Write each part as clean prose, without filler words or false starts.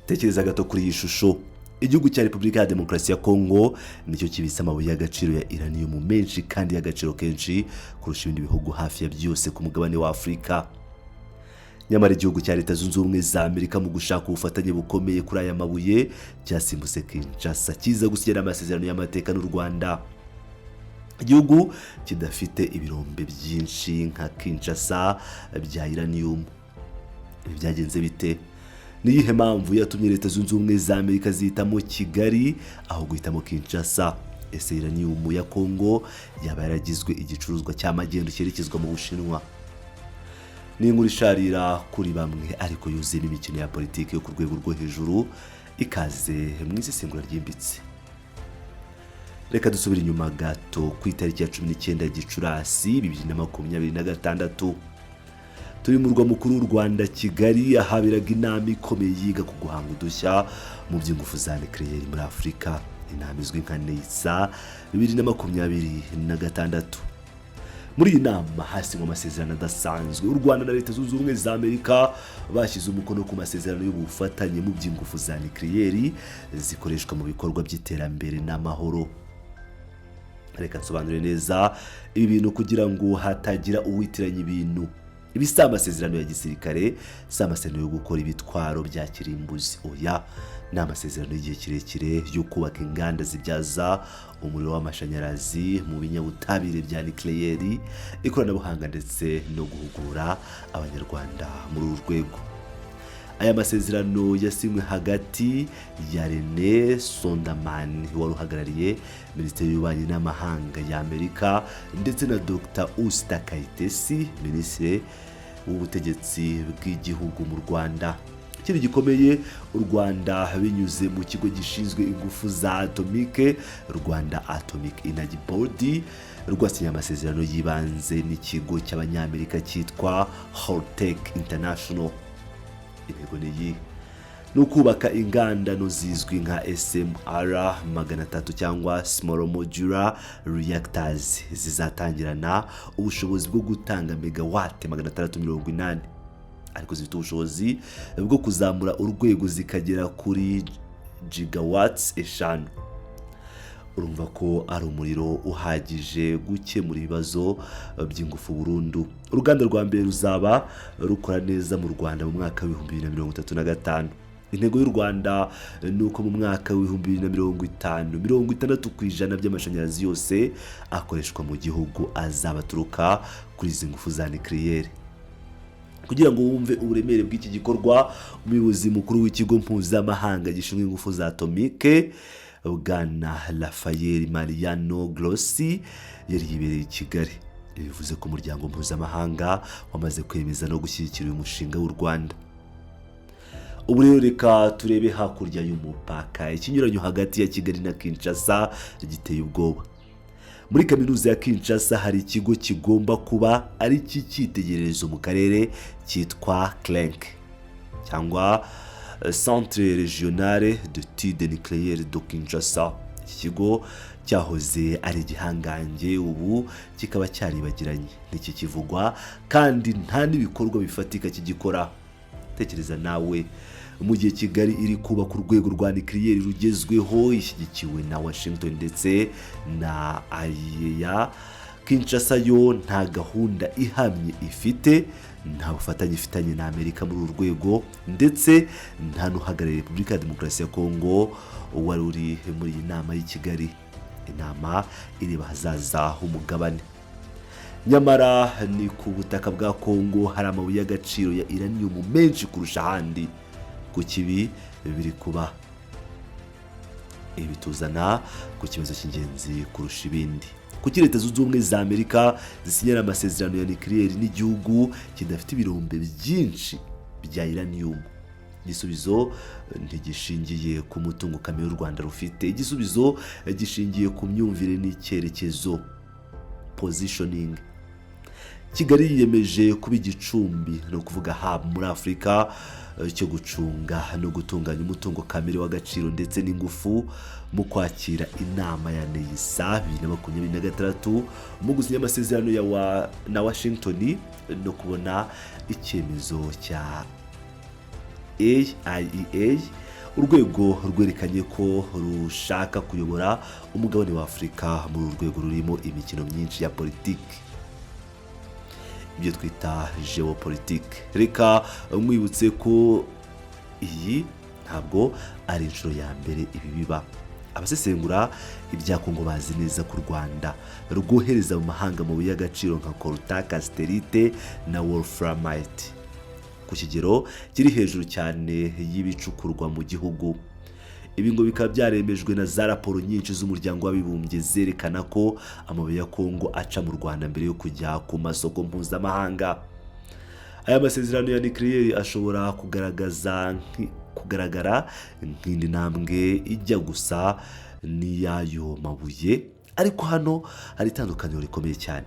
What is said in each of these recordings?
Tekereza gato kuri iyi shusho. Igihugu cya Repubulika ya Demokarasi ya Kongo nicyo kibitse amabuye y'agaciro ya uranium menshi kandi y'agaciro kenshi kurusha ibindi bihugu hafi ya byose ku mugabane wa Afurika. Nyamara igihugu cya Leta Zunze Ubumwe za Amerika, mu gushaka ubufatanye bukomeye kuri aya mabuye, cyasimbutse Kinshasa, kiza gusinyana amasezerano y'amateka n'u Rwanda, igihugu kidafite ibirombe byinshi nka Kinshasa bya uranium. Ibi byagenze bite? Ni iyihe mpamvu yatumye Leta Zunze Ubumwe za Amerika zihitamo Kigali aho guhitamo Kinshasa? Ese uranium ya Kongo yaba yaragizwe igicuruzwa cya magendu cyerekezwa mu Bushinwa? Ni inkuru isharira kuri bamwe, ariko yuzuyemo imikino ya politiki yo ku rwego rwo hejuru. Ikaze mu isesengura ryimbitse. Reka dusubire inyuma gato ku itariki ya 19 Gicurasi 2026, turi mu murwa mukuru w'u Rwanda, Kigali, ahaberaga inama ikomeye yiga ku guhanga udushya mu by'ingufu za nucléaire muri Afurika, inama izwi nka NEISA 2026. Muri iyi nama hasinywe amasezerano adasanzwe. U Rwanda na Leta Zunze Ubumwe za Amerika bashyize umukono ku masezerano y'ubufatanye mu by'ingufu za nucléaire zikoreshwa mu bikorwa by'iterambere n'amahoro. Reka nsobanure neza ibi bintu kugira ngo hatagira uwitiranya ibintu. Ibi si amasezerano ya gisirikare, si amasezerano yo gukora ibitwaro bya kirimbuzi. Oya, ni amasezerano y'igihe kirekire yo kubaka inganda zibyaza umuriro w'amashanyarazi mu binyabutabire bya nucléaire, ikoranabuhanga ndetse no guhugura Abanyarwanda muri uru rwego. Aya masezerano yasinywe hagati ya Rene Sondermann, wari uhagarariye Minisiteri y'Ububanyi n'Amahanga ya Amerika, ndetse na Dr Usta Kayitesi, Minisitiri w'Ubutegetsi bw'Igihugu mu Rwanda. Ikindi gikomeye, u Rwanda binyuze mu kigo gishinzwe ingufu za atomike, Rwanda Atomic Energy Board, rwasinye amasezerano y'ibanze n'ikigo cy'Abanyamerika cyitwa Holtec International. Intego ni iyi: ni ukubaka inganda nto zizwi nka SMR 300 cyangwa Small Modular Reactors, zizatangirana ubushobozi bwo gutanga megawate 680, ariko zifite ubushobozi bwo kuzamura urwego zikagera kuri gigawatts 5. Urumva ko ari umuriro uhagije gukemura ibibazo by'ingufu burundu. Uruganda rwa mbere ruzaba rukora neza mu Rwanda mu mwaka w'2035. Intego y'u Rwanda ni uko mu mwaka w'2050, 60% by'amashanyarazi yose akoreshwa mu gihugu azaba aturuka kuri izi ngufu za nucléaire. Kugira ngo wumve uburemere bw'iki gikorwa, umuyobozi mukuru w'Ikigo Mpuzamahanga Gishinzwe Ingufu za Atomike, Bwana Rafael Mariano Grossi, yari yibereye i Kigali. Ibi bivuze ko umuryango mpuzamahanga wamaze kwemeza no gushyigikira uyu mushinga w'u Rwanda. Ubu rero reka turebe hakurya y'umupaka. Ikinyuranyo hagati ya Kigali na Kinshasa giteye ubwoba. Muri Kaminuza ya Kinshasa hari ikigo kigomba kuba ari icy'icyitegererezo mu karere cyitwa CRENK, cyangwa Centre Régional d'études Nucléaires de Kinshasa. Iki kigo cyahoze ari igihangange, ubu kikaba cyaribagiranye, ntikikivugwa kandi nta n'ibikorwa bifatika kigikora. Tekereza nawe, mu gihe Kigali iri kubaka urwego rwa nucléaire rugezweho ishyigikiwe na Washington ndetse na IAEA, Kinshasa yo nta gahunda ihamye ifite, nta bufatanye ifitanye na Amerika muri uru rwego, ndetse nta n'uhagarariye Repubulika ya Demokarasi ya Kongo wari uri muri iyi nama y'i Kigali, inama ireba ahazaza h'umugabane. Nyamara ni ku butaka bwa Kongo hari amabuye y'agaciro ya uranium menshi kurusha ahandi. Ku kibi biri kuba, ibi bituzana ku kibazo cy'ingenzi kurusha ibindi: kuki Leta Zunze Ubumwe za Amerika zisinyana amasezerano ya nucléaire n'igihugu kidafite ibirombe byinshi bya uranium? Igisubizo ntigishingiye ku mutungo kamere u Rwanda rufite. Igisubizo gishingiye ku myumvire n'icyerekezo, positioning. Kigali yiyemeje kuba igicumbi, ni ukuvuga hub, muri Afurika cyo gucunga no gutunganya umutungo kamere w'agaciro ndetse n'ingufu. Mu kwakira inama ya NEISA 2026, mu gusinya amasezerano ya na Washington no kubona icyemezo cya AIEA, Urwego rwerekanye ko rushaka kuyobora umugabane wa Afurika muri uru rwego rurimo imikino myinshi ya politiki, ibyo twita géopolitique. Reka mwibutse ko iyi ntabwo ari inshuro ya mbere ibi biba. Abasesengura ibya Kongo bazi neza ko u Rwanda rwohereza mu mahanga amabuye y'agaciro nka coltan, cassitérite na wolframite ku kigero kiri hejuru cyane y'ibicukurwa mu gihugu. Ibi ngo bikaba byaremejwe na za raporo nyinshi z'Umuryango w'Abibumbye zerekana ko amabuye ya Kongo aca mu Rwanda mbere yo kujya ku masoko mpuzamahanga. Aya masezerano ya nucléaire ashobora kugaragara nk'indi ntambwe ijya gusa n'iy'ayo mabuye, ariko hano hari itandukaniro rikomeye cyane.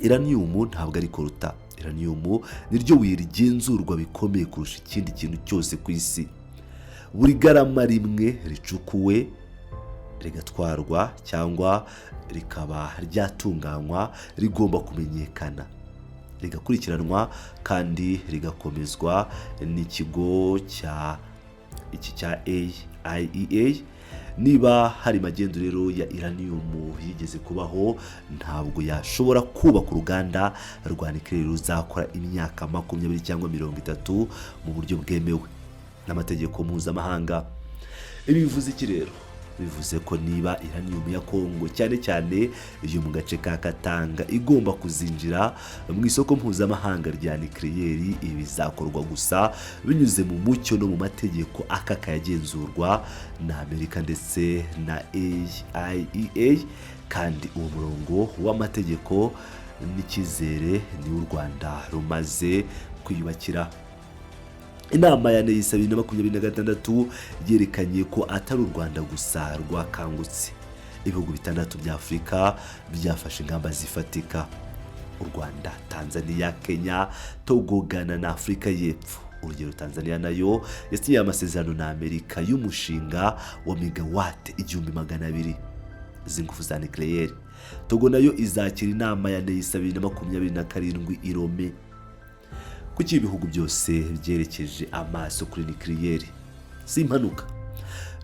Uranium ntabwo ari coltan. Uranium niryo buye rigenzurwa bikomeye kurusha ikindi kintu cyose ku isi. Buri garama rimwe ricukuwe, rigatwarwa cyangwa rikaba ryatunganywa rigomba kumenyekana, rigakurikiranwa kandi rigakomezwa n'ikigo cya iki cya AIEA. Niba hari magendu rero ya uranium yigeze kubaho, ntabwo yashobora kubaka uruganda rwa nucléaire ruzakora imyaka 20 cyangwa 30 mu buryo bwemewe n'amategeko mpuzamahanga. Ibi bivuze iki rero? Bivuze ko niba uranium ya Kongo, cyane cyane iyo mu gace ka Katanga, igomba kuzinjira mu isoko mpuzamahanga rya nucléaire, ibi bizakorwa gusa binyuze mu mucyo no mu mategeko akakaye agenzurwa na Amerika ndetse na AIEA. Kandi uwo murongo w'amategeko n'icyizere ni u Rwanda rumaze kwiyubakira. Inama ya NEISA 2026 yerekanye ko atari u Rwanda gusa rwakangutse. Ibihugu bitandatu bya Afurika byafashe ingamba zifatika: u Rwanda, Tanzania, Kenya, Togo, Ghana na Afurika y'Epfo. Urugero, Tanzania nayo yasinyiye amasezerano na Amerika y'umushinga wa megawate 1200 z'ingufu za nucléaire. Togo nayo izakira inama ya NEISA 2027 i Lomé. Kuki ibihugu byose byerekeje amaso kuri nucléaire? Si impanuka.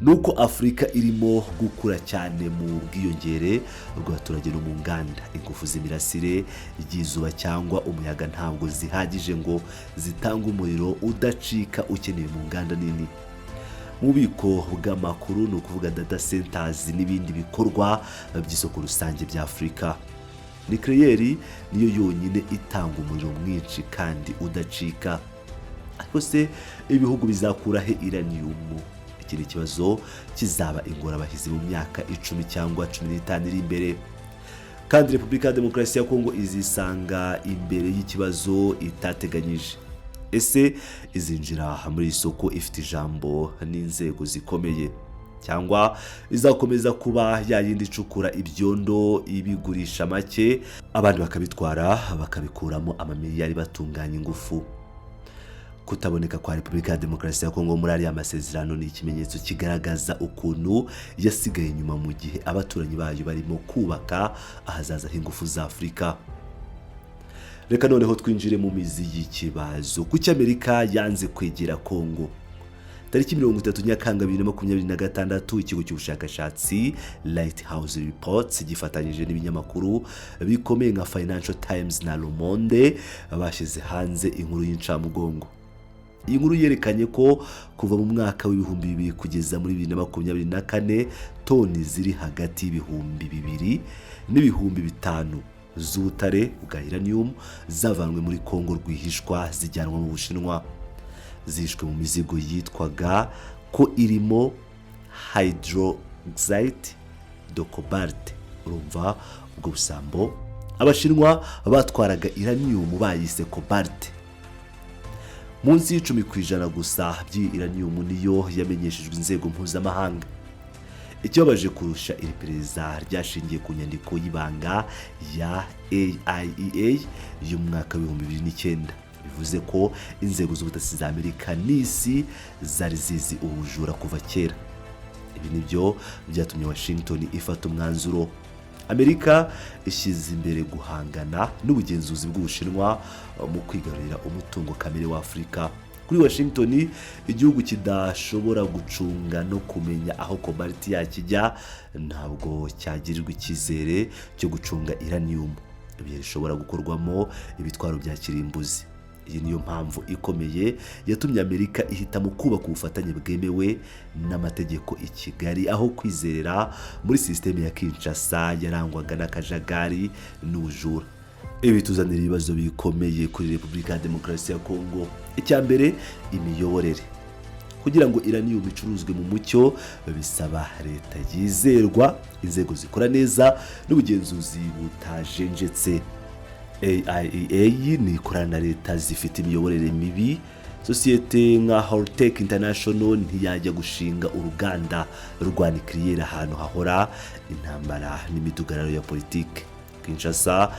Ni uko Afurika irimo gukura cyane mu bwiyongere bw'abaturage no mu nganda. Ingufu z'imirasire ry'izuba cyangwa umuyaga ntabwo zihagije ngo zitange umuriro udacika ukenewe mu nganda nini, mu bubiko bw'amakuru, ni ukuvuga data centers, n'ibindi bikorwa by'isoko rusange bya Afurika. Nucléaire niyo yonyine itanga umuriro mwinshi kandi udacika. Ariko se ibihugu bizakura he uranium? Iki ni ikibazo kizaba ingorabahizi mu myaka 10 cyangwa 15 iri imbere. Kandi Repubulika ya Demokarasi ya Kongo izisanga imbere y'ikibazo itateganyije. Ese izinjira muri iri soko ifite ijambo n'inzego zikomeye, cyangwa izakomeza kuba ya yindi icukura ibyondo, ibigurisha make, abandi bakabitwara bakabikuramo amamiliyari batunganya ingufu? Kutaboneka kwa Repubulika ya Demokarasi ya Kongo muri ariya masezerano ni ikimenyetso kigaragaza ukuntu yasigaye inyuma mu gihe abaturanyi bayo barimo kubaka ahazaza h'ingufu za Afurika. Reka noneho twinjire mu mizi y'ikibazo. Kuki Amerika yanze kwegera Kongo? Tariki 30 Nyakanga 2026, ikigo cy'ubushakashatsi Lighthouse Reports gifatanyije n'ibinyamakuru bikomeye nka Financial Times na Le Monde bashyize hanze inkuru y'incamugongo. Iyi nkuru yerekanye ko kuva mu mwaka w'2000 kugeza muri 2024, toni ziri hagati y'2000 n'ibihumbi 5 z'ubutare bwa uranium zavanwe muri Kongo rwihishwa zijyanwa mu Bushinwa, zishwe mu mizigo yitwaga ko irimo hydroxyde de cobalt. Urumva ubwo busambo? Abashinwa batwaraga uranium bayise cobalt. Munsi y'10% gusa by'iyi uranium niyo yamenyeshejwe inzego mpuzamahanga. Ikibabaje kurusha, iri perereza ryashingiye ku nyandiko y'ibanga ya AIEA y'umwaka w'2009. Bivuze ko inzego z'ubutasi za Amerika n'isi zari zizi ubujura kuva kera. Ibi nibyo byatumye Washington ifata umwanzuro. Amerika ishyize imbere guhangana n'ubugenzuzi bw'Ubushinwa mu kwigarurira umutungo kamere wa Afurika. Kuri Washington, igihugu kidashobora gucunga no kumenya aho cobalt yakijya ntabwo cyagirirwa icyizere cyo gucunga uranium, ibuye rishobora gukorwamo ibitwaro bya kirimbuzi. Iyi niyo mpamvu ikomeye yatumye Amerika ihitamo kubaka ubufatanye bwemewe n'amategeko i Kigali, aho kwizerera muri sisiteme ya Kinshasa yarangwaga n'akajagari n'ubujura. Ibi bituzanira ibibazo bikomeye kuri Repubulika ya Demokarasi ya Kongo. Icya mbere, imiyoborere. Kugira ngo uranium icuruzwe mu mucyo bisaba leta yizerwa, inzego zikora neza n'ubugenzuzi butajenjetse. AIEA ni ikorana na leta zifite imiyoborere mibi. Sosiyete nka Holtec International ntiyajya gushinga uruganda rwa nucléaire ahantu hahora intambara n'imidugararo ya politiki. Kinshasa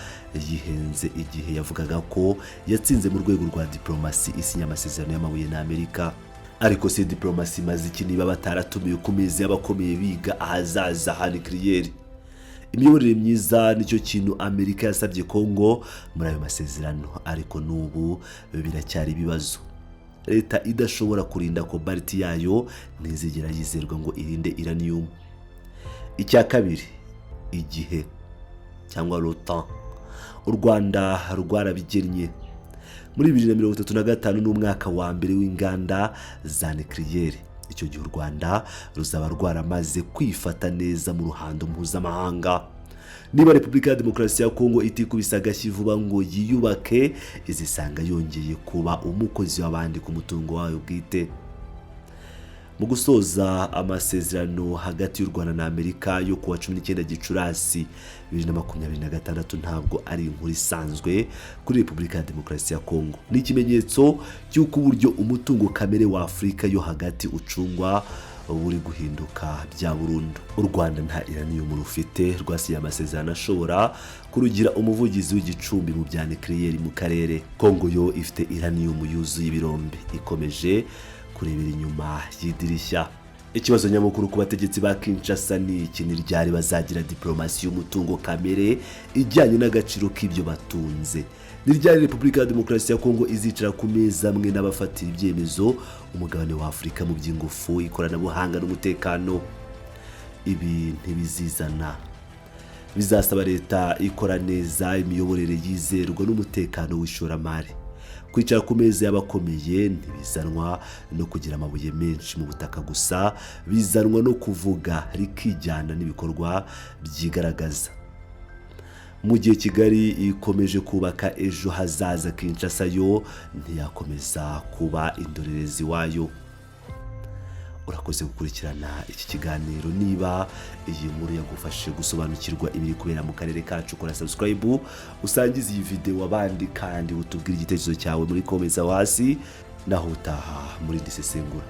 yihenze igihe yavugaga ko yatsinze mu rwego rwa diplomasi isinya amasezerano y'amabuye na Amerika. Ariko se diplomasi imaze iki niba bataratumiwe ku meza y'abakomeye biga ahazaza ha nucléaire? Imiyoborere myiza nicyo kintu Amerika yasabye Kongo muri ayo masezerano, ariko n'ubu biracyari ibibazo. Leta idashobora kurinda cobalt yayo ntizigera yizerwa ngo irinde uranium. Icya kabiri, igihe cyangwa le temps. U Rwanda rwarabigennye. Muri 2035 ni umwaka wa mbere w'inganda za nucléaire. Icyo gihe u Rwanda ruzaba rwaramaze kwifata neza mu ruhando mpuzamahanga. Niba Repubulika ya Demokarasi ya Kongo itikubise agashyi vuba ngo yiyubake, izisanga yongeye kuba umukozi w'abandi ku mutungo wayo bwite. Mu gusoza, amasezerano hagati y'u Rwanda na Amerika yo kuwa 19 Gicurasi 2026 ntabwo ari inkuru isanzwe kuri Repubulika ya Demokarasi ya Kongo. Ni ikimenyetso cy'uko uburyo umutungo kamere wa Afurika yo Hagati ucungwa buri guhinduka bya burundu. U Rwanda nta uranium rufite, rwasinye amasezerano ashobora kurugira umuvugizi w'igicumbi mu bya nucléaire mu karere. Kongo yo ifite uranium yuzuye ibirombe, ikomeje kurebera inyuma y'idirishya. Ikibazo nyamukuru ku bategetsi ba Kinshasa ni iki: ni ryari bazagira diplomasi y'umutungo kamere ijyanye n'agaciro k'ibyo batunze? Ni ryari Repubulika ya Demokarasi ya Kongo izicara ku meza amwe n'abafatira ibyemezo umugabane wa Afurika mu by'ingufu, ikoranabuhanga n'umutekano? Ibi ntibizizana. Bizasaba leta ikora neza, imiyoborere yizerwa n'umutekano w'ishoramari. Kwicara ku meza y'abakomeye ntibizanwa no kugira amabuye menshi mu butaka gusa, bizanwa no kuvuga rikijyana n'ibikorwa byigaragaza. Mu gihe Kigali ikomeje kubaka ejo hazaza, Kinshasa yo ntiyakomeza kuba indorerezi wayo. Urakoze gukurikirana iki kiganiro. Niba iyi nkuru yagufashije gusobanukirwa ibiri kubera mu karere kacu, kora subscribe, usangize iyi video abandi, kandi utubwire igitekerezo cyawe muri comments aho hasi. Naho utaha muri iri sesengura.